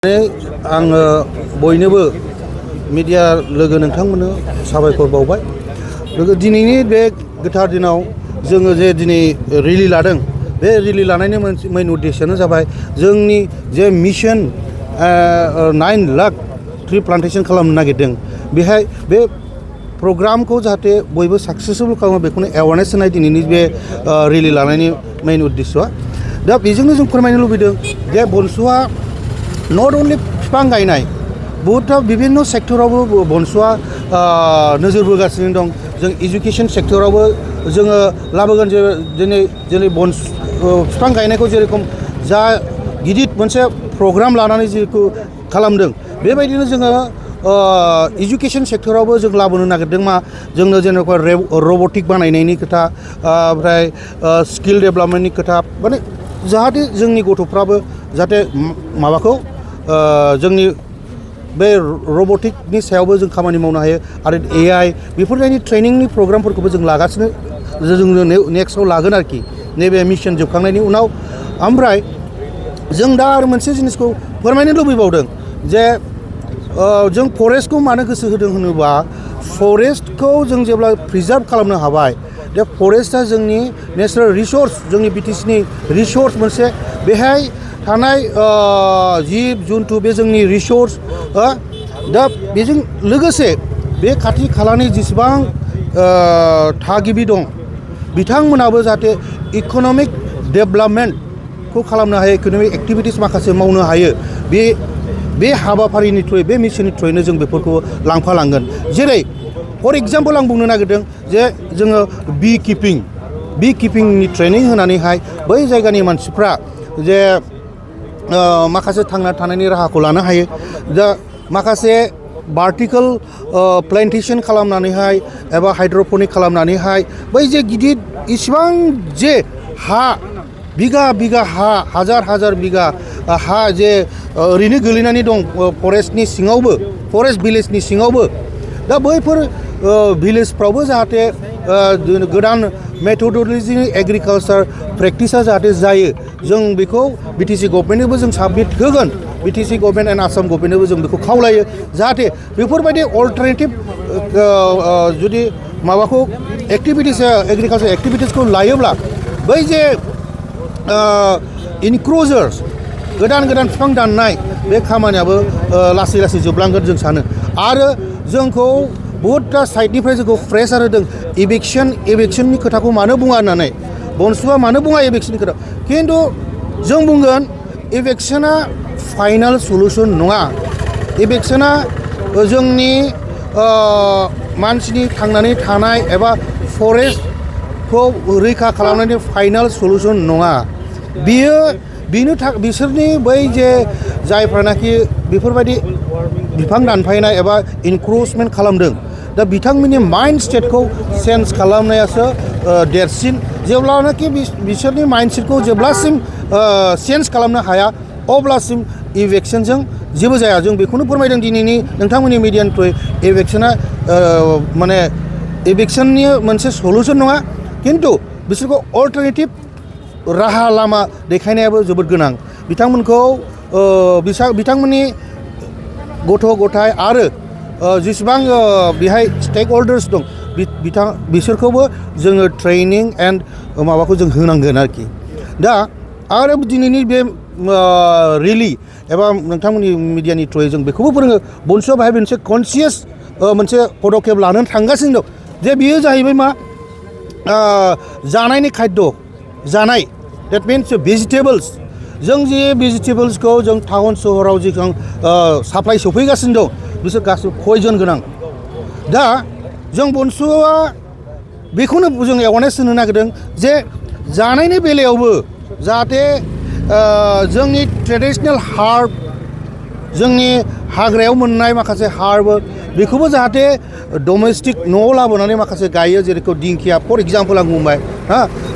आङो बयनोबो मिडिया लोगो नोंथांमोननो साबायखर बावबाय। लोगो दिनैनि बे गोथार दिनाव जोङो जे दिनै रेलि लादों, बे रेलि लानायनि मोनसे मेन उद्देश्यआनो जाबाय जोंनि जे मिशन 9 लाख ट्री प्लान्टेशन खालामनो नागिरदों। बेहाय बे प्रग्रामखौ जाहाथे बयबो साक्सेसफुल खालामो बेखौनो एवारनेस होनाय दिनैनि बे रेलि लानायनि मेन उद्देश्यआ। दा बेजोंनो जों फोरमायनो लुबैदों जे बनसुआ नट अनलि बिफां गायनाय, बहुतथा बिभिन्न सेक्टरावबो बनसुआ नोजोर बोगासिनो दं। जों एजुकेशन सेक्टरावबो जोङो लाबोगोन। दिनै बिफां गायनायखौ जेरेखम जा गिदिर मोनसे प्रग्राम लानानै जेखौ खालामदों, बेबायदिनो जोङो एजुकेशन सेक्टरावबो जों लाबोनो नागिरदों। जोंनो जेनेबा रबटिक बानायनायनि खोथा, ओमफ्राय स्किल डेभेलपमेन्टनि खोथा, माने जाहाथे जोंनि गथ'फ्राबो जाहाथे माबाखौ जोंनि बे रबटिकनि सायावबो जों खामानि मावनो हायो आरो AI बेफोरबायदि ट्रेनिंनि प्रग्रामफोरखौबो जों लागासिनो, जोंनो नेक्स्टआव लागोन आरोखि नैबे मिशन जोबखांनायनि उनाव। ओमफ्राय जों दा आरो मोनसे जिनिसखौ फोरमायनो लुबैबावदों जे जों फरेस्टखौ मानो गोसो होदों होनोबा, फरेस्टखौ जों जेब्ला प्रिजार्भ खालामनो हाबाय, दा फरेस्टआ जोंनि नेचारेल रिसोर्स, जोंनि BTCनि रिसोर्स मोनसे। बेहाय थानाय जिब जुन्थु बे जोंनि रिसोर्स। दा बेजों लोगोसे बे खाथि खालानि जेसेबां थागिबि दं बिथांमोनाबो जाहाथे इक'नमिक डेभेलपमेन्टखौ खालामनो हायो, इक'नमिक एक्टिभिटिस माखासे मावनो हायो। बे हाबाफारिनि थ्रुयै, बे मिशननि थ्रुयैनो जों बेफोरखौ लांफालांगोन। जेरै फर एग्जाम्पल आं बुंनो नागिरदों जे जोङो बि किपिंनि ट्रेनिं होनानैहाय बै जायगानि मानसिफ्रा जे माखासे थांना थानायनि राहाखौ लानो हायो। दा माखासे भार्टिकेल प्लान्टेशन खालामनानैहाय एबा हाइड्र'पनिक खालामनानैहाय बै जे गिदिर इसिबां जे हा, बिगा हा, हाजार बिगा हा जे ओरैनो गोलैनानै दं फरेस्टनि सिङावबो, फरेस्ट भिलेजनि सिङावबो, दा बैफोर भिलेजफ्रावबो जाहाथे गोदान मेथडलजिनि एग्रिकालचार प्रेक्टिसा जाहाथे जायो, जों बेखौ BTC गभर्नमेन्टनोबो जों साबमिट होगोन। BTC गभर्नमेन्ट एन्ड आसाम गभर्नमेन्टनोबो जों बेखौ खावलायो जाहाथे बेफोरबायदि अल्टारनेटिभ जुदि माबाखौ एक्टिभिटिस, एग्रिकालचार एक्टिभिटिसखौ लायोब्ला बै जे इनक्रोचार्स, गोदान बिफां दाननाय, बे खामानियाबो लासै जोबलांगोन जों सानो। आरो जोंखौ बहुतथा साइडनिफ्राय जोंखौ प्रेसार होदों एभिक्सननि खोथाखौ मानो बुङा होननानै। बनसुआ मानो बुङा एभिक्सननि खोथा? खिन्थु जों बुंगोन एभिक्सना फाइनाल सलुसन नङा। एभिक्सना जोंनि मानसिनि थांनानै थानाय एबा फरेस्टखौ रैखा खालामनायनि फाइनाल सलुसन नङा। बिसोरनि बै जे जायफ्रानाखि बेफोरबायदि बिफां दानफायनाय एबा इनक्रोचमेन्ट खालामदों, दा बिथांमोननि माइन्ड स्टेटखौ चेन्ज खालामनायासो देरसिन। जेब्लानाखि बिसोरनि माइन्ड सेटखौ जेब्लासिम चेन्ज खालामनो हाया, अब्लासिम इभिक्सनजों जेबो जाया। जों बेखौनो फोरमायदों दिनैनि नोंथांमोननि मिडियानि थ्रुयै, माने इभिक्सननि मोनसे सलुसन नङा, खिन्थु बिसोरखौ अल्टारनेटिभ राहा लामा देखायनायाबो जोबोद गोनां। बिथांमोननि गथ' गथाय आरो जेसेबां बेहाय स्टेक हल्डार्स दं, बिसोरखौबो जोङो ट्रेनिं एन्ड माबाखौ जों होनांगोन आरोखि। दा आरो दिनैनि बे रेलि एबा नोंथांमोननि मिडियानि थ्रुयै जों बेखौबो फोरोङो, बनसुआ बाहाय मोनसे कनसियास मोनसे पदक्षेप लानानै थांगासिनो दं जे बियो जाहैबाय जानायनि खाद्य जानाय। That means vegetables. जों जे भेजिटेबोल्सखौ जों टाउन सहराव जेसेबां साप्लाइ सफैगासिनो दं, बिसोर गासिबो पयजन गोनां। दा जों बनसुआ बेखौनो जों एवारनेस होनो नागिरदों जे जानायनि बेलायावबो जाहाथे जोंनि ट्रेडिशनेल हार्ब, जोंनि हाग्रायाव मोननाय माखासे हार्ब, बेखौबो जाहाथे डमेस्टिक न'आव लाबोनानै माखासे गायो। जेरेखम दिंखिया, फर एग्जाम्पल आं बुंबाय,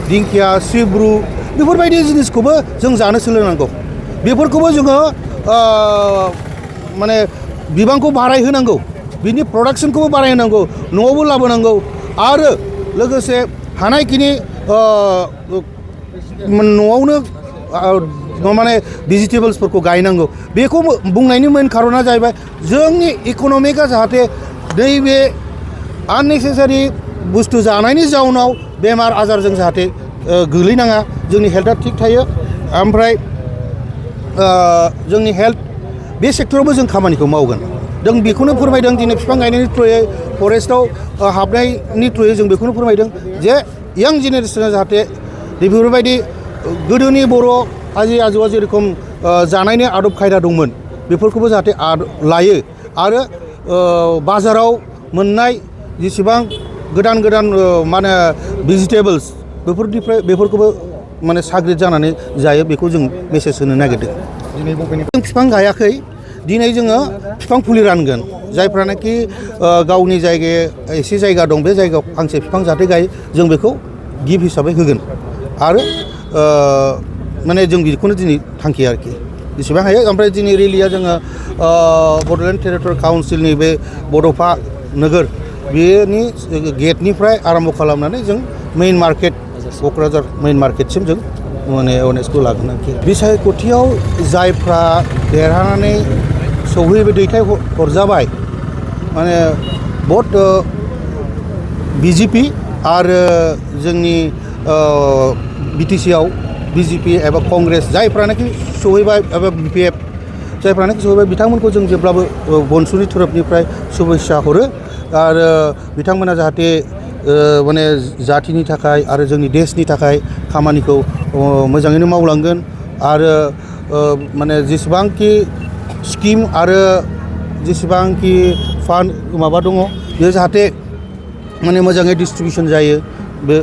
दिंखिया, सिब्रु, बेफोरबायदि जिनिसखौबो जों जानो सोलोंनांगौ। बेफोरखौबो जोङो माने बिबांखौ बारायहोनांगौ, बिनि प्रडाक्सनखौबो बारायहोनांगौ, न'आवबो लाबोनांगौ। आरो लोगोसे हानायखिनि न'आवनो माने भेजिटेबल्सफोरखौ गायनांगौ बेखौ बुंनायनि मेन खारना जाहैबाय जोंनि इक'नमिकआ जाहाथे नैबे आननेसेसारि बुस्थु जानायनि जाउनाव बेमार आजारजों जाहाथे गोलैनाङा जोंनि हेल्थआ थिग थायो ओमफ्राय जोंनि हेल्थ बे सेक्टरावबो जों खामानिखौ मावगोन जों बेखौनो फोरमायदों दिनै बिफां गायनायनि थ्रुयै फरेस्टआव हाबनायनि थ्रुयै जों बेखौनो फोरमायदों जे यां जेनेरेसना जाहाथे बेफोरबायदि गोदोनि बर' आजै आजौआ जेरेखम जानायनि आदब खायदा दंमोन बेफोरखौबो जाहाथे लायो आरो बाजाराव मोननाय जेसेबां गोदान गोदान मा होनो भेजिटेबल्स बेफोरखौबो माने साग्रिद जानानै जायो बेखौ जों मेसेज होनो नागिरदों जों बिफां गायाखै दिनै जोङो बिफां फुलि रानगोन जायफ्रानाखि गावनि जायगायाव एसे जायगा दं बे जायगायाव फांसे बिफां जाहाथे गायो जों बेखौ गिफ्ट हिसाबै होगोन आरो माने जों बेखौनो दिनै थांखि आरोखि जेसेबां हायो ओमफ्राय दिनै रेलिया जोङो बड'लेण्ड टेरिट'रियेल काउन्सिलनि बे बड'फा नोगोर बेनि गेटनिफ्राय आरम्भ खालामनानै जों मेइन मार्केट क'क्राझार मेइन मार्केटसिम जों माने एवारनेसखौ लागोन आरोखि बिसायख'थियाव जायफ्रा देरहानानै सौहैबाय दैथायहरजाबाय माने भट बिजेपि आरो जोंनि बिटिसिआव बिजेपि एबा कंग्रेस जायफ्रानाखि सहैबाय एबा बिपिएफ जायफ्रानाखि सहैबाय बिथांमोनखौ जों जेब्लाबो बनसुनि थोरोबनिफ्राय शुभेच्छा हरो आरो बिथांमोना जाहाथे माने जाथिनि थाखाय आरो जोंनि देशनि थाखाय खामानिखौ मोजाङैनो मावलांगोन आरो माने जेसेबांखि स्किम आरो जेसेबांखि फान्ड माबा दङ बेयो जाहाथे माने मोजाङै डिस्ट्रिबिउसन जायो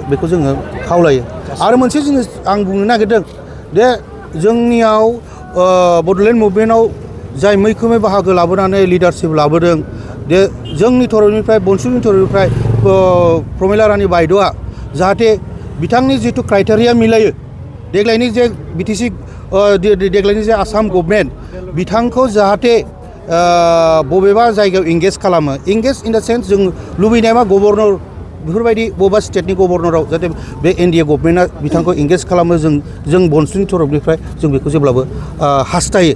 बेखौ जोङो खावलायो आरो मोनसे जिनिस आं बुंनो नागिरदों जे जोंनियाव बड'लेण्ड मुभमेन्टआव जाय मैखोमै बाहागो लाबोनानै लिडारशिप लाबोदों जे जोंनि थर'निफ्राय बनसुनि थर'निफ्राय प्रमिला रानि बायद'आ जाहाथे बिथांनि जिथु क्राइटेरिया मिलायो देग्लायनि जे बिटिसि देग्लायनि जे आसाम गभर्नमेन्ट बिथांखौ जाहाथे बबेबा जायगायाव इंगेज खालामो इंगेज इन द सेन्स जों लुबैनाया मा गभर्नर बेफोरबायदि बबेबा स्टेटनि गभर्नराव जाहाथे बे एनडिए गभर्नमेन्टआ बिथांखौ इंगेज खालामो जों बनसुनि थरफनिफ्राय जों बेखौ जेब्लाबो हास्थायो